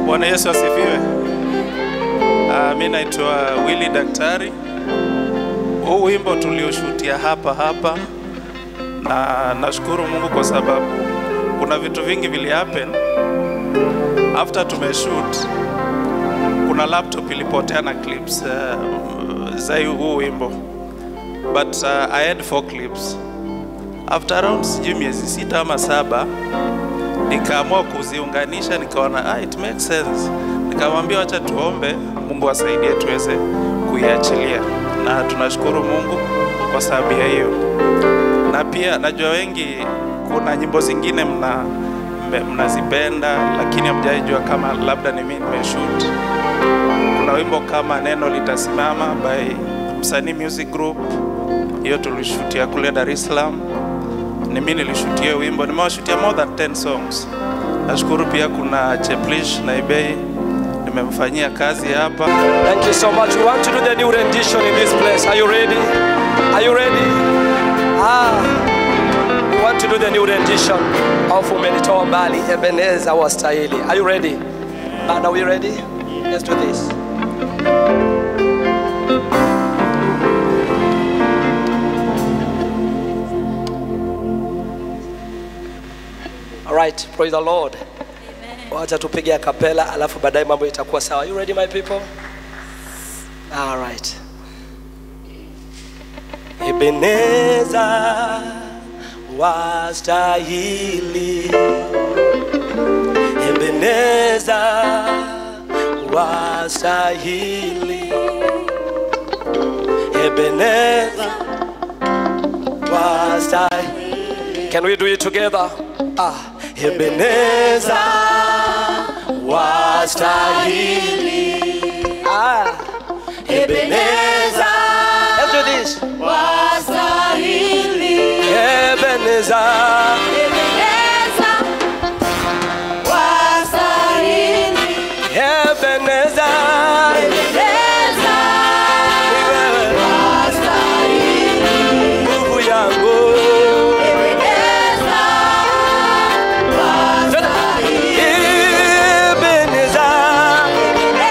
Bwana Yesu asifiwe. Mimi naitwa Willy Daktari. Huu wimbo tulioshutia hapa hapa, na nashukuru Mungu kwa sababu kuna vitu vingi vili happen after tumeshoot. Kuna laptop ilipotea na clips za huu wimbo, but I had 4 clips. After around sijui miezi 6 ama 7 nikaamua kuziunganisha, nikaona it makes sense. Nikamwambia acha tuombe Mungu asaidie tuweze kuiachilia, na tunashukuru Mungu kwa sababu ya hiyo. Na pia najua wengi kuna nyimbo zingine mnazipenda lakini hamjaijua kama labda ni mimi nimeshoot. Kuna wimbo kama Neno Litasimama by Msanii Music Group, hiyo tulishutia kule Dar es Salaam. Ni mimi nilishutia wimbo, nimewashutia more than 10 songs. Nashukuru pia kuna Cheplish na Ibei nimemfanyia kazi hapa. Thank you so much. We want to do the new rendition in this place. Are you ready? Are you ready? We want to do the new rendition of Umenitoa Mbali, Ebeneza Wastahili. Are you ready? And are we ready? Let's do this. All right, praise the Lord. Wacha tupige a cappella alafu baadaye mambo itakuwa sawa. Are you ready, my people? All right. Ebeneza wastahili, Ebeneza wastahili, Ebeneza wastahili. Can we do it together? Ebeneza wastahili. Ebeneza. Let's do this. Wastahili. Ebeneza. Ebeneza wastahili. Ebeneza. Ebeneza wastahili. Nguvu yangu. Ebeneza wastahili. Ebeneza. Ebeneza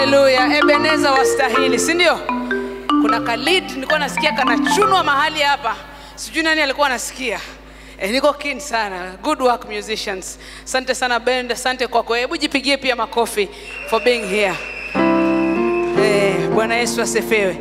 Haleluya. Ebeneza wastahili, si ndio? Kuna kalid nilikuwa nasikia kanachunwa mahali hapa. Sijui nani alikuwa anasikia. Niko keen sana. Good work musicians. Asante sana band, asante kwako. Hebu jipigie pia makofi for being here. Bwana Yesu asifiwe.